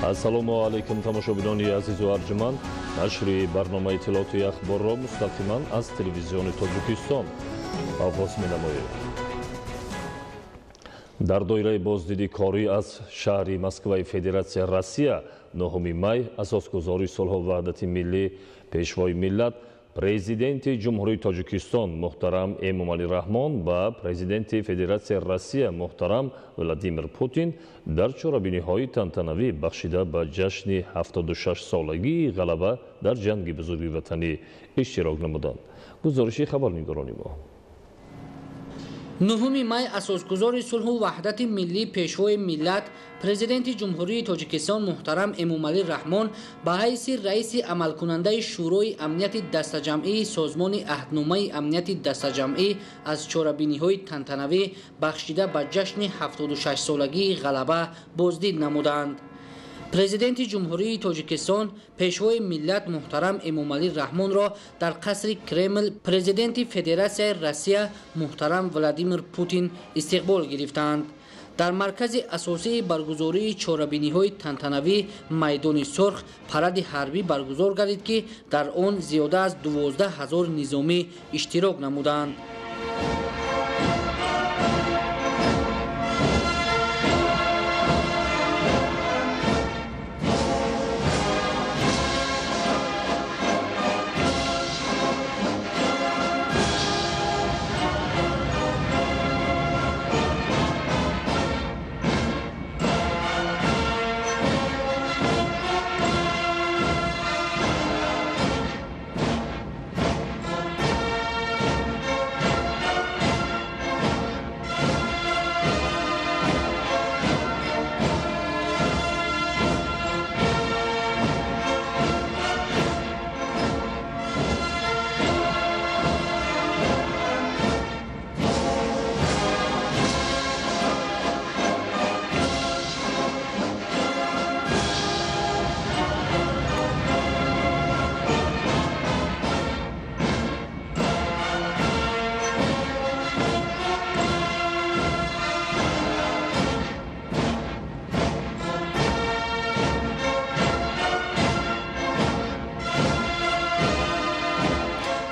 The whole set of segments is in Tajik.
Ассалому алайкум тамошобинони азизу арҷуманд. Нашри барномаи иттилоотии ахборро мустақиман аз телевизиони Тоҷикистон оғоз менамоем. Дар доираи боздиди корӣ аз шаҳри Москваи Федератсияи Россия 9 май асосгузори сулҳу ваҳдати миллӣ, пешвои миллат, Президенти Ҷумҳурии Тоҷикистон муҳтарам Эмомалӣ Раҳмон ба Президенти Федератсияи Россия муҳтарам Владимир Путин дар чорабиниҳои тантанавӣ бахшида ба ҷашни 76-солагии ғалаба дар ҷанги бузурги ватанӣ иштирок намуданд. Гузориши хабарнигорони мо. 9 май асосгузори сулҳу ваҳдати миллӣ, пешвои миллат, Президенти Ҷумҳурии Тоҷикистон муҳтарам Эмомалӣ Раҳмон ба ҳайси раиси амалкунандаи Шӯрои амнияти дастаҷамъии Созмони аҳдномаи амнияти дастаҷамъӣ аз чорабиниҳои тантанавӣ бахшида ба ҷашни 76-солагии ғалаба боздид намуданд. Президенти Ҷумҳурии Тоҷикистон, пешвои миллат муҳтарам Эмомалӣ Раҳмонро дар қасри Кремл Президенти Федератсияи Россия муҳтарам Владимир Путин истиқбол гирифтанд. Дар маркази асосии баргузории чорабиниҳои тантанавӣ майдони Сурх паради ҳарбӣ баргузор гардид, ки дар он зиёда аз 12 000 низомӣ иштирок намуданд.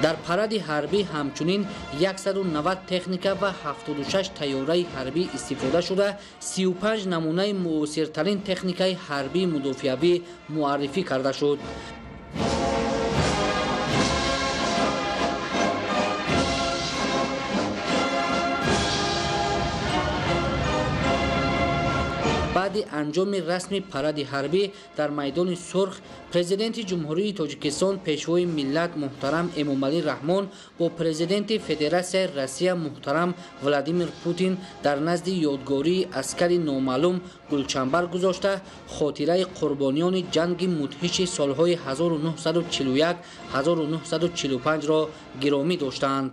Дар паради ҳарбӣ ҳамчунин 190 техника ва 76 тайёраи ҳарбӣ истифода шуда, 35 намунаи муосиртарин техникаи ҳарбии мудофиавӣ муаррифӣ карда шуд. Баъди анҷоми расми паради ҳарбӣ дар майдони Сурх Президенти Ҷумҳурии Тоҷикистон, пешвои миллат муҳтарам Эмомалӣ Раҳмон бо Президенти Федератсияи Россия муҳтарам Владимир Путин дар назди ёдгории аскари номаълум гулчамбар гузошта, хотираи қурбониёни ҷанги мудҳиши солҳои 1941-1945-ро гиромӣ доштанд.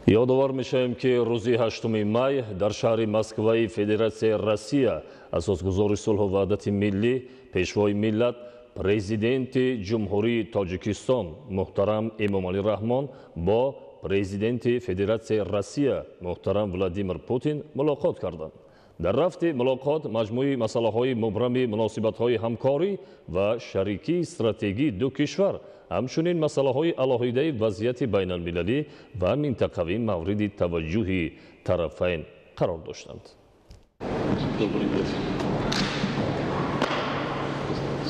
Ёдовар мешавем, ки рӯзи 8 май дар шаҳри Москваи Федератсияи Россия асосгузори сулҳу ваҳдати миллӣ, Пешвои миллат, Президенти Ҷумҳурии Тоҷикистон муҳтарам Эмомалӣ Раҳмон бо Президенти Федератсияи Россия муҳтарам Владимир Путин мулоқот карданд. Дар рафти мулоқот маҷмӯи масъалаҳои мубрами муносибатҳои ҳамкорӣ ва шарикии стратегии ду кишвар, ҳамчунин масъалаҳои алоҳидаи вазъияти байналмилалӣ ва минтақавӣ мавриди таваҷҷӯҳи тарафайн қарор доштанд. Добрый день.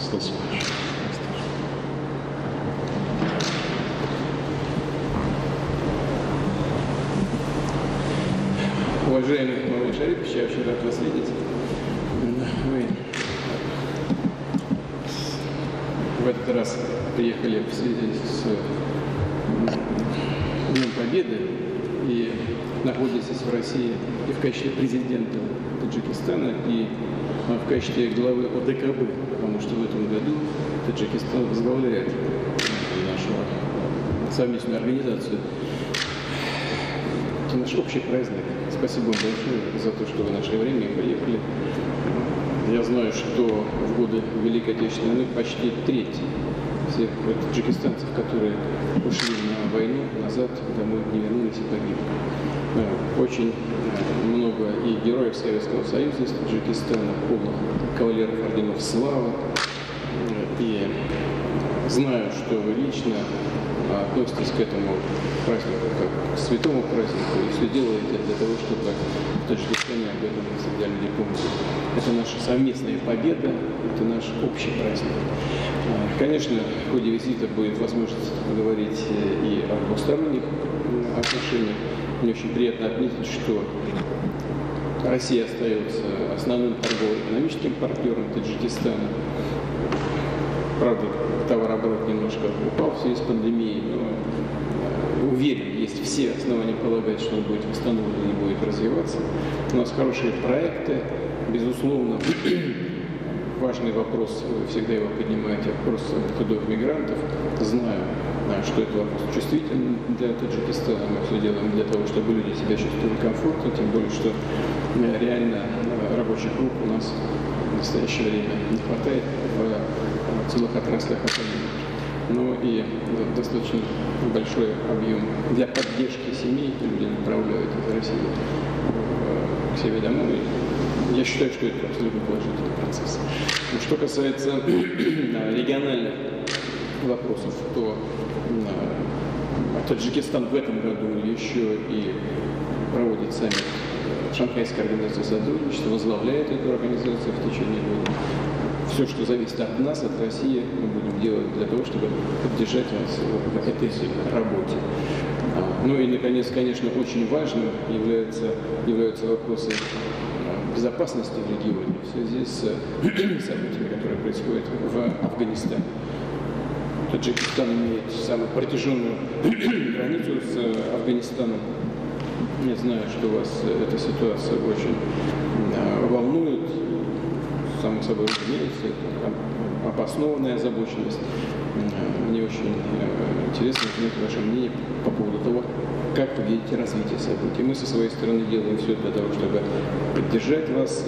С наступающим. Уважаемый Эмомали Шарипович, я очень рад вас видеть. Вы в этот раз приехали в связи с Днем Победы и находитесь в России и в качестве президента Таджикистана, и в качестве главы ОДКБ, потому что в этом году Таджикистан возглавляет нашу совместную организацию. Это наш общий праздник. Спасибо вам большое за то, что вы нашли время и приехали. Я знаю, что в годы Великой Отечественной войны почти треть всех таджикистанцев, которые ушли на войну, назад домой не вернулись и погибли. Очень много и героев Советского Союза из Таджикистана, полных кавалеров орденов славы. И знаю, что вы лично относитесь к этому празднику как к святому празднику и все делаете для того, чтобы в Таджикистане об этом всегда люди помнили. Это наша совместная победа, это наш общий праздник. Конечно, в ходе визита будет возможность поговорить и о двусторонних отношениях. Мне очень приятно отметить, что Россия остается основным торгово-экономическим партнером Таджикистана. Правда, товарооборот немножко упал в связи с пандемией, но уверен, есть все основания полагать, что он будет восстановлен и будет развиваться. У нас хорошие проекты, безусловно, важный вопрос, вы всегда его поднимаете, вопрос трудовых мигрантов. Знаю, что это вопрос чувствительный для Таджикистана. Мы все делаем для того, чтобы люди себя чувствовали комфортно, тем более, что реально рабочих рук у нас в настоящее время не хватает в целых отраслях экономики. Ну и достаточно большой объем для поддержки семей люди направляют из России к себе домой. Я считаю, что это абсолютно положительный процесс. Но что касается региональных вопросов, то Таджикистан в этом году еще и проводит саммит Шанхайской организации сотрудничества, возглавляет эту организацию в течение года. Все, что зависит от нас, от России, мы будем делать для того, чтобы поддержать вас в этой работе. Ну и, наконец, конечно, очень важным являются вопросы безопасности в регионе в связи с событиями, которые происходят в Афганистане. Таджикистан имеет самую протяженную границу с Афганистаном. Я знаю, что вас эта ситуация очень волнует. Само собой разумеется, это обоснованная озабоченность. Мне очень интересно узнать ваше мнение по поводу того, как вы видите развитие событий. Мы со своей стороны делаем все для того, чтобы поддержать вас.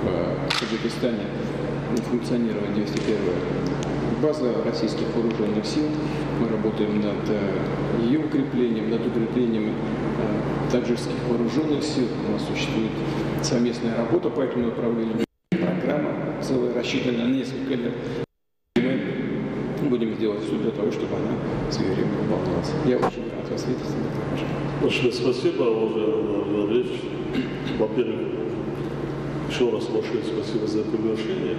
В Таджикистане функционирует 201-я база российских вооруженных сил. Мы работаем над ее укреплением, над укреплением таджикских вооруженных сил. У нас существует совместная работа по этому направлению. Программа целая рассчитана на несколько лет. Мы будем делать все для того, чтобы она в свое время выполнялась. Я очень рад вас видеть. Большое спасибо, уважаемый Владимир. Во-первых, еще раз большое спасибо за приглашение.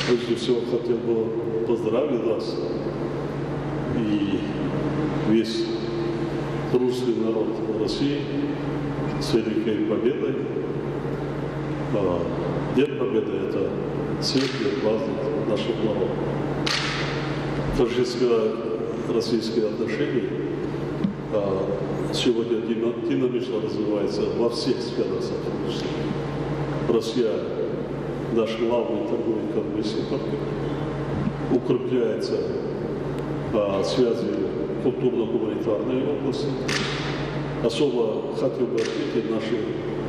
Прежде всего, хотел бы поздравить вас и весь русский народ России с Великой Победой. День Победы – это светлый праздник нашего народа. Таджикско-российские отношения сегодня динамично развиваются во всех сферах сотрудничества. Россия – наш главный торговый экономический партнер. Укрепляются связи культурно-гуманитарной области. Особо хотел бы отметить наши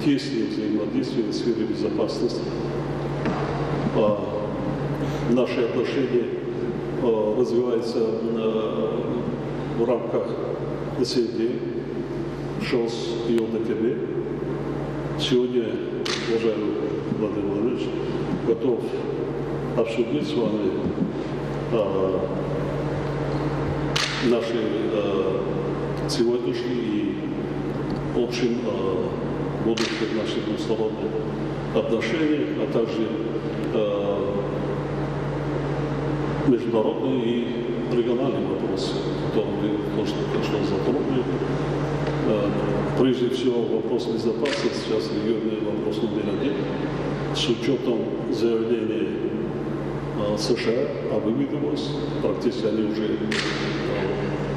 тесные взаимодействия в сфере безопасности. Наши отношения развиваются в рамках СНГ, ШОС и ОДКБ. Сегодня, уважаемый Владимир Владимирович, готов обсудить с вами наши сегодняшние и в общем будущие наши двусторонние отношения, а также международные и региональные вопросы, которые вы тоже только что затронули. Прежде всего, вопрос безопасности, сейчас региональный вопрос номер один, с учетом заявления США о выводе войск, практически они уже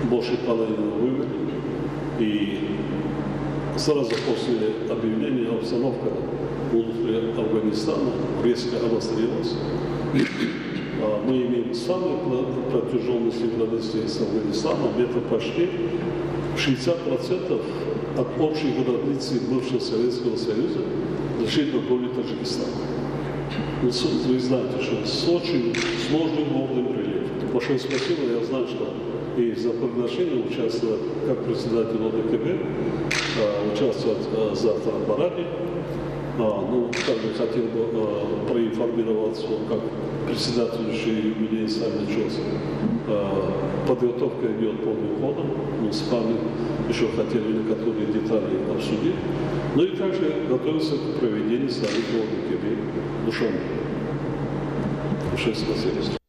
больше половины вывели, и сразу после объявления обстановка внутри Афганистана резко обострилась. Мы имеем самые протяженности границы с Афганистаном, это почти 60% от общей границы бывшего Советского Союза лежит на доле Таджикистана. Вы знаете, что с очень сложным горным рельефом. Большое спасибо, я знаю, что и за приглашение участвовать как председатель ОДКБ, участвовать завтра в параде. Ну, также хотел бы проинформировать, как председательствующий юбилей саммит ЧОС. Подготовка идет полным ходом. Мы с вами еще хотели некоторые детали обсудить. Ну и также готовимся к проведению саммита ОДКБ в Душанбе. Большое спасибо.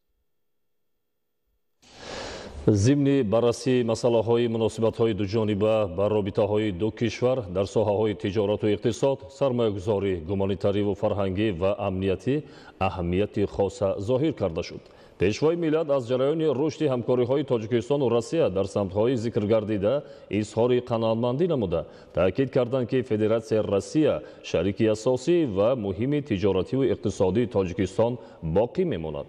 Зимни баррасии масъалаҳои муносибатҳои дуҷониба ба робитаҳои ду кишвар дар соҳаҳои тиҷорату иқтисод, сармоягузорӣ, гуманитариву фарҳангӣ ва амниятӣ аҳамияти хоса зоҳир карда шуд. Пешвои миллат аз ҷараёни рушди ҳамкориҳои Тоҷикистону Россия дар самтҳои зикргардида изҳори қаноатмандӣ намуда, таъкид карданд, ки Федератсияи Россия шарики асосӣ ва муҳими тиҷоративу иқтисодии Тоҷикистон боқӣ мемонад.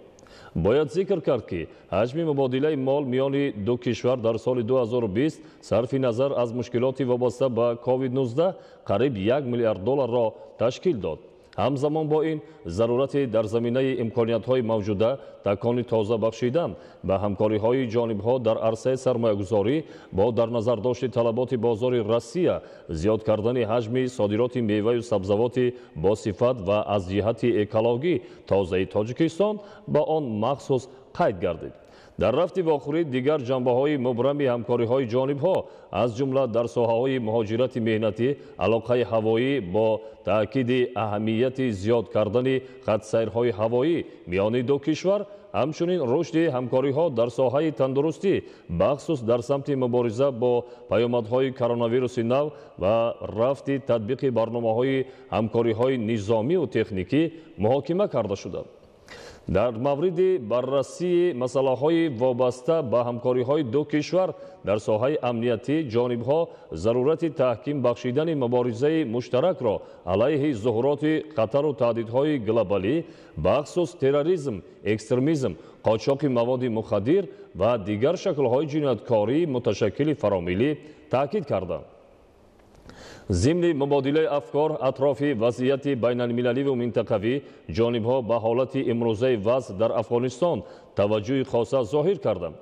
Бояд зикр кард, ки ҳаҷми мубодилаи мол миёни ду кишвар дар соли 2020 сарфи назар аз мушкилоти вобаста ба COVID-19 қариб 1 миллиард долларро ташкил дод. Ҳамзамон бо ин зарурати дар заминаи имкониятҳои мавҷуда такони тоза бахшидан ба ҳамкориҳои ҷонибҳо дар арсаи сармоягузорӣ бо дар назардошти талаботи бозори Россия, зиёд кардани ҳаҷми содироти меваю сабзавоти босифат ва аз ҷиҳати экологӣ тозаи Тоҷикистон ба он махсус қайд гардид. Дар рафти вохӯрӣ дигар ҷанбаҳои мубрами ҳамкориҳои ҷонибҳо, аз ҷумла дар соҳаҳои муҳоҷирати меҳнатӣ, алоқаи ҳавоӣ бо таъкиди аҳамияти зиёд кардани хатсайрҳои ҳавоӣ миёни ду кишвар, ҳамчунин рушди ҳамкориҳо дар соҳаи тандурустӣ, бахсус дар самти мубориза бо паёмадҳои коронавируси нав ва рафти татбиқи барномаҳои ҳамкориҳои низомию техникӣ муҳокима карда шуданд. Дар мавриди баррасии масъалаҳои вобаста ба ҳамкориҳои ду кишвар дар соҳаи амниятӣ ҷонибҳо зарурати таҳким бахшидани муборизаи муштаракро алайҳи зуҳуроти хатару таҳдидҳои глобалӣ, бахсус терроризм, экстремизм, қочоқи маводи мухаддир ва дигар шаклҳои ҷинояткории муташаккили фаромиллӣ таъкид карданд. Зимни мубодилаи афкор атрофи вазъияти байналмилаливу минтақавӣ ҷонибҳо ба ҳолати имрӯзаи вазъ дар Афғонистон таваҷҷӯҳи хоса зоҳир карданд.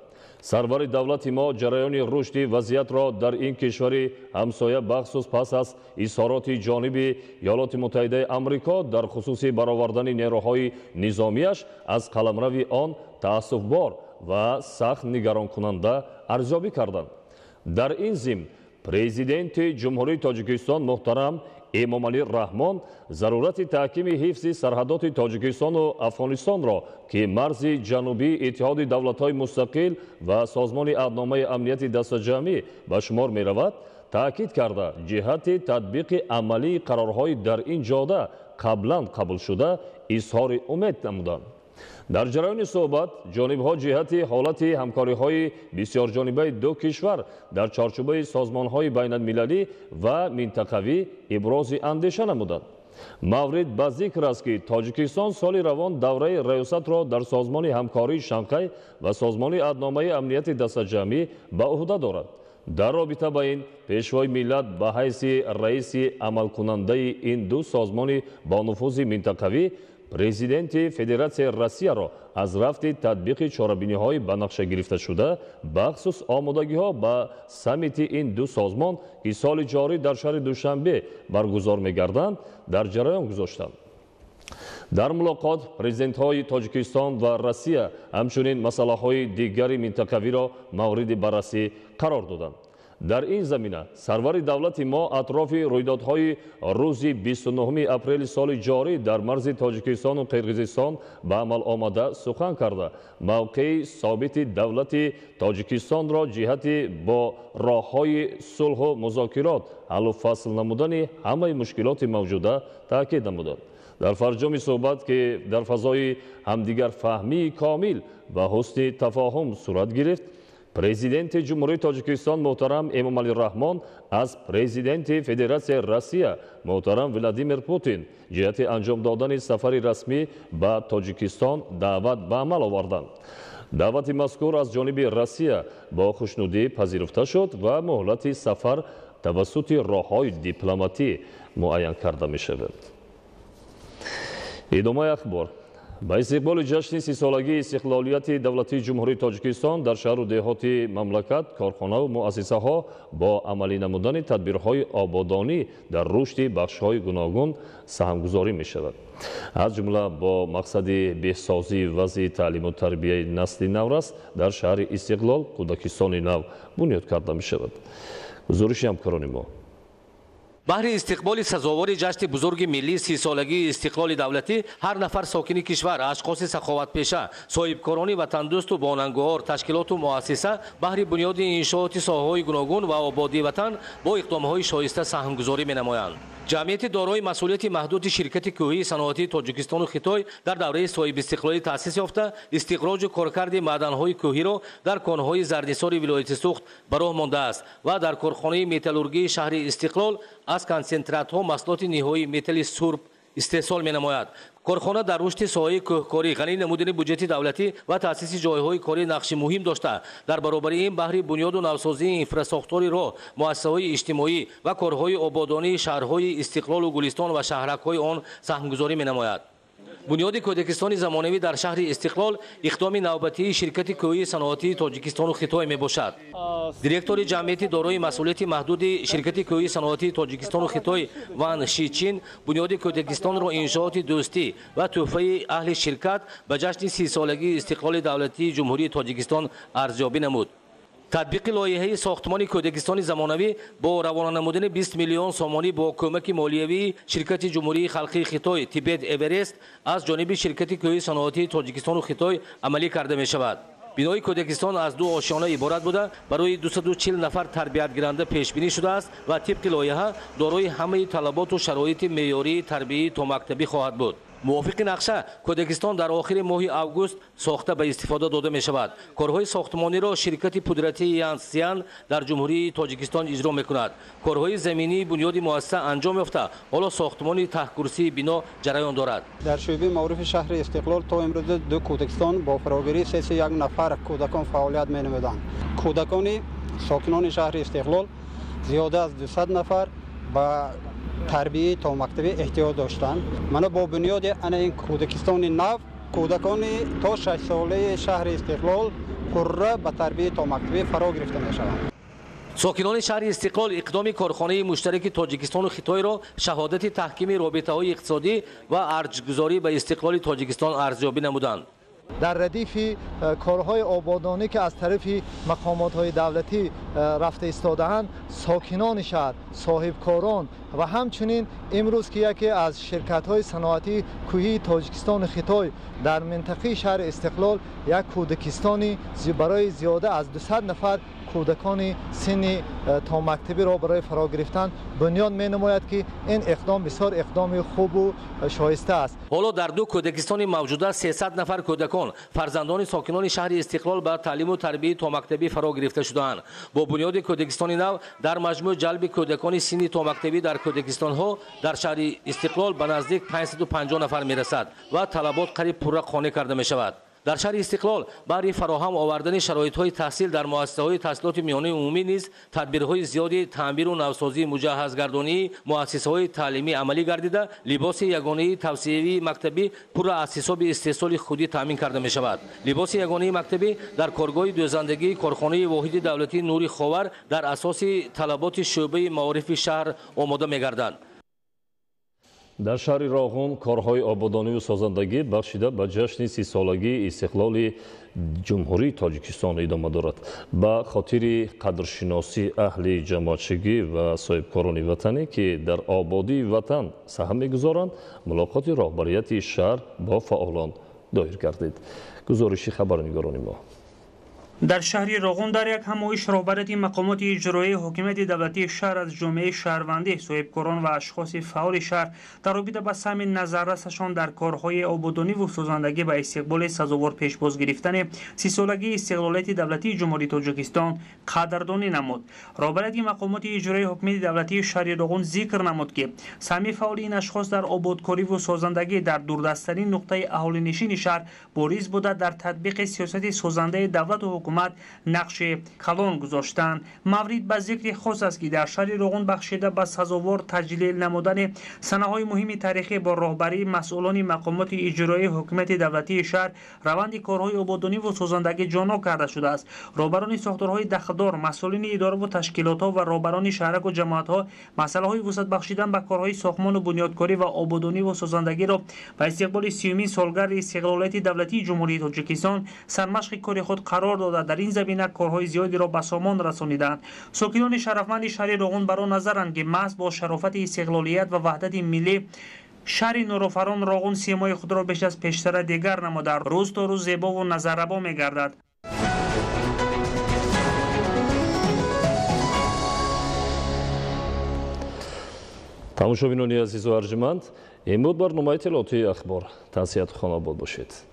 Сарвари давлати мо ҷараёни рушди вазъиятро дар ин кишвари ҳамсоя бахсус пас аз изҳороти ҷониби Иёлоти Муттаҳидаи Амрико дар хусуси баровардани нерӯҳои низомиаш аз қаламрави он таассуфбор ва сахт нигаронкунанда арзёбӣ карданд. Дар ин зимн Президенти Ҷумҳурии Тоҷикистон муҳтарам Эмомалӣ Раҳмон зарурати таҳкими ҳифзи сарҳадоти Тоҷикистону Афғонистонро, ки марзи ҷанубии Иттиҳоди давлатҳои мустақил ва Созмони аҳдномаи амнияти дастаҷамъӣ ба шумор меравад, таъкид карда, ҷиҳати татбиқи амалии қарорҳои дар ин ҷода қаблан қабулшуда изҳори умед намуданд. Дар ҷараёни суҳбат ҷонибҳо ҷиҳати ҳолати ҳамкориҳои бисёрҷонибаи ду кишвар дар чорчӯбаи созмонҳои байналмилалӣ ва минтақавӣ ибрози андеша намуданд. Маврид ба зикр аст, ки Тоҷикистон соли равон давраи раёсатро дар Созмони ҳамкории Шанхай ва Созмони аҳдномаи амнияти дастаҷамъӣ ба уҳда дорад. Дар робита ба ин, Пешвои миллат ба ҳайси раиси амалкунандаи ин ду созмони бонуфузи минтақавӣ Президенти Федератсияи Россияро аз рафти татбиқи чорабиниҳои ба нақша гирифташуда, бахсус омодагиҳо ба саммити ин ду созмон, ки соли ҷорӣ дар шаҳри Душанбе баргузор мегарданд, дар ҷараён гузоштанд. Дар мулоқот президентҳои Тоҷикистон ва Россия ҳамчунин масъалаҳои дигари минтақавиро мавриди баррасӣ қарор доданд. Дар ин замина сарвари давлати мо атрофи рӯйдодҳои рӯзи 29 апрели соли ҷорӣ дар марзи Тоҷикистону Қирғизистон ба амал омада сухан карда, мавқеи собити давлати Тоҷикистонро ҷиҳати бо роҳҳои сулҳу музокирот ҳаллу фасл намудани ҳамаи мушкилоти мавҷуда таъкид намуданд. Дар фарҷоми суҳбат, ки дар фазои ҳамдигарфаҳмии комил ва ҳусни тафоҳум сурат гирифт, Президенти Ҷумҳурии Тоҷикистон муҳтарам Эмомалӣ Раҳмон аз Президенти Федератсияи Россия муҳтарам Владимир Путин ҷиҳати анҷом додани сафари расмӣ ба Тоҷикистон даъват ба амал оварданд. Даъвати мазкур аз ҷониби Россия бо хушнудӣ пазируфта шуд ва муҳлати сафар тавассути роҳҳои дипломатӣ муайян карда мешавад. Идомаи ахбор. Ба истиқболи ҷашни 30-солагии истиқлолияти давлатии Ҷумҳурии Тоҷикистон дар шаҳру деҳоти мамлакат корхонаву муассисаҳо бо амалӣ намудани тадбирҳои ободонӣ дар рушди бахшҳои гуногун саҳмгузорӣ мешавад. Аз ҷумла бо мақсади беҳсозии вазъи таълиму тарбияи насли наврас дар шаҳри Истиқлол кӯдакистони нав бунёд карда мешавад. Гузориши ҳамкорони мо. Баҳри истиқболи сазовори ҷашни бузурги миллии 30-солагии истиқлоли давлатӣ ҳар нафар сокини кишвар, ашхоси саховатпеша, соҳибкорони ватандӯсту бонангуор, ташкилоту муассиса баҳри бунёди иншооти соҳаҳои гуногун ва ободии ватан бо иқдомҳои шоиста саҳмгузорӣ менамоянд. Ҷамъияти дорои масъулияти маҳдуди ширкати кӯҳии саноатии Тоҷикистону Хитой дар давраи соҳибистиқлолӣ таъсис ёфта, истиқроҷу коркарди маъданҳои кӯҳиро дар конҳои Зарнисори вилояти Сухт ба роҳ мондааст ва дар корхонаи металлургии шаҳри Истиқлол аз консентратҳо маҳсулоти ниҳоии металли сурб истеҳсол менамояд. Корхона дар рушди соҳаи кӯҳкорӣ, ғанӣ намудани буҷети давлатӣ ва таъсиси ҷойҳои корӣ нақши муҳим дошта, дар баробари ин баҳри бунёду навсозии инфрасохтори роҳ, муассисаҳои иҷтимоӣ ва корҳои ободонии шаҳрҳои Истиқлолу Гулистон ва шаҳракҳои он саҳмгузорӣ менамояд. Бунёди кӯдакистони замонавӣ дар шаҳри Истиқлол иқдоми навбатии ширкати кӯҳии саноатии Тоҷикистону Хитой мебошад. Директори ҷамъияти дорои масъулияти маҳдуди ширкати кӯҳии саноатии Тоҷикистону Хитой Ван Шичин бунёди кӯдакистонро иншооти дӯстӣ ва тӯҳфаи аҳли ширкат ба ҷашни 30-солагии истиқлоли давлатии Ҷумҳурии Тоҷикистон арзёбӣ намуд. Татбиқи лоиҳаи сохтмони кӯдакистони замонавӣ бо равона намудани 20 миллион сомонӣ бо кӯмаки молиявии ширкати Ҷумҳурии халқии Хитой Тибет Эверест аз ҷониби ширкати кӯҳии саноатии Тоҷикистону Хитой амалӣ карда мешавад. Бинои кӯдакистон аз ду ошёна иборат буда, барои 240 нафар тарбиятгиранда пешбинӣ шудааст ва тибқи лоиҳа дорои ҳамаи талаботу шароити меъёрии тарбиявии томактабӣ хоҳад буд. Мувофиқи нақша, кӯдакистон дар охири моҳи август сохта ба истифода дода мешавад. Корҳои сохтмониро ширкати пудратии Янсиян дар Ҷумҳурии Тоҷикистон иҷро мекунад. Корҳои заминии бунёди муассиса анҷом ёфта, ҳоло сохтмони таҳкурсии бино ҷараён дорад. Дар шӯъбаи маорифи шаҳри Истиқлол то имрӯз ду кӯдакистон бо фарогирии 31 нафар кӯдакон фаъолият менамуданд. Кӯдакони сокинони шаҳри Истиқлол зиёда аз 200 нафар ба тарбияи томактабӣ эҳтиёҷ доштанд. Мана бо бунёди ана ин кӯдакистони нав кӯдакони то 6-солаи шаҳри Истиқлол пурра ба тарбияи томактабӣ фаро гирифта мешаванд. Сокинони шаҳри Истиқлол иқдоми корхонаи муштараки Тоҷикистону Хитойро шаҳодати таҳкими робитаҳои иқтисодӣ ва арҷгузорӣ ба истиқлоли Тоҷикистон арзёбӣ намуданд. Дар радифи корҳои ободонӣ, ки аз тарафи мақомотҳои давлатӣ рафта истодаанд, сокинони шаҳр, соҳибкорон ва ҳамчунин имрӯз, ки яке аз ширкатҳои саноатии кӯҳии Тоҷикистону Хитой дар минтақаи шаҳри Истиқлол як кӯдакистони барои зиёда аз 200 нафар кӯдакони синни томактабиро барои фаро гирифтан бунёд менамояд, ки ин иқдом бисёр иқдоми хубу шоиста аст. Ҳоло дар ду кӯдакистони мавҷуда 300 нафар кӯдакон, фарзандони сокинони шаҳри Истиқлол ба таълиму тарбияи томактабӣ фаро гирифта шудаанд. Бо бунёди кӯдакистони нав дар маҷмӯъ ҷалби кӯдакони синни томактабӣ дар кӯдакистонҳо дар шаҳри Истиқлол ба наздик 550 нафар мерасад ва талабот қариб пурра қонеъ карда мешавад. Дар шаҳри Истиқлол баҳри фароҳам овардани шароитҳои таҳсил дар муассисаҳои таҳсилоти миёнаи умумӣ низ тадбирҳои зиёди таъмиру навсозии муҷаҳҳазгардонии муассисаҳои таълимӣ амалӣ гардида, либоси ягонаи тавсиявии мактабӣ пурра аз ҳисоби истеҳсоли худӣ таъмин карда мешавад. Либоси ягонаи мактабӣ дар коргоҳи дӯзандагии корхонаи воҳиди давлатии Нури Ховар дар асоси талаботи шӯъбаи маорифи шаҳр омода мегарданд. Дар шаҳри Роғун корҳои ободониву созандагӣ бахшида ба ҷашни 30-солагии истиқлоли Ҷумҳурии Тоҷикистон идома дорад. Ба хотири қадршиносии аҳли ҷамоатчигӣ ва соҳибкорони ватанӣ, ки дар ободии ватан саҳм мегузоранд, мулоқоти роҳбарияти шаҳр бо фаъолон доир гардид. Гузориши хабарнигорони мо. Дар шаҳри Роғун дар як ҳамоиш роҳбарияти мақомоти иҷроияи ҳокимияти давлатии шаҳр аз ҷомеаи шаҳрвандӣ, соҳибкорон ва ашхоси фаъоли шаҳр дар робита ба саҳми назаррасашон дар корҳои ободониву созандагӣ ба истиқболи сазовор пешбоз гирифтани 30-солагии истиқлолияти давлатии Ҷумҳурии Тоҷикистон қадрдонӣ намуд. Роҳбарияти мақомоти иҷроияи ҳокимияти давлатии шаҳри Роғун зикр намуд, ки саҳми фаъоли ин ашхос дар ободкориву созандагӣ дар дурдасттарин нуқтаи аҳолинишини шаҳр бориз буда, дар татбиқи сиёсати созандаи давлату ҳукумат нақши калон гузоштанд. Маврид ба зикри хос аст, ки дар шаҳри Роғун бахшида ба сазовор таҷлил намудани санаҳои муҳими таърихӣ бо роҳбарии масъулони мақомоти иҷроияи ҳокимияти давлатии шаҳр раванди корҳои ободониву созандагӣ ҷонок карда шудааст. Роҳбарони сохторҳои дахлдор, масъулини идораву ташкилотҳо ва роҳбарони шаҳраку ҷамоатҳо масъалаҳои вусъат бахшидан ба корҳои сохтмону бунёдкорӣ ва ободониву созандагиро ба истиқболи 30-умин солгарди истиқлолияти давлатии Ҷумҳурии Тоҷикистон сармашқи кори худ қарор дода, дар ин замина корҳои зиёдеро ба сомон расонидаанд. Сокинони шарафманди шаҳри Роғун бар он назаранд, ки маҳз бо шарофати истиқлолият ва ваҳдати миллӣ шаҳри нурофарон Роғун симои худро беш аз пештара дигар намуда, рӯз то рӯз зебову назаррабо мегардад. Тамошобинони азизу арҷманд, ин буд барномаи иттилоотии Ахбор. Тансиҳату хонобод бошед.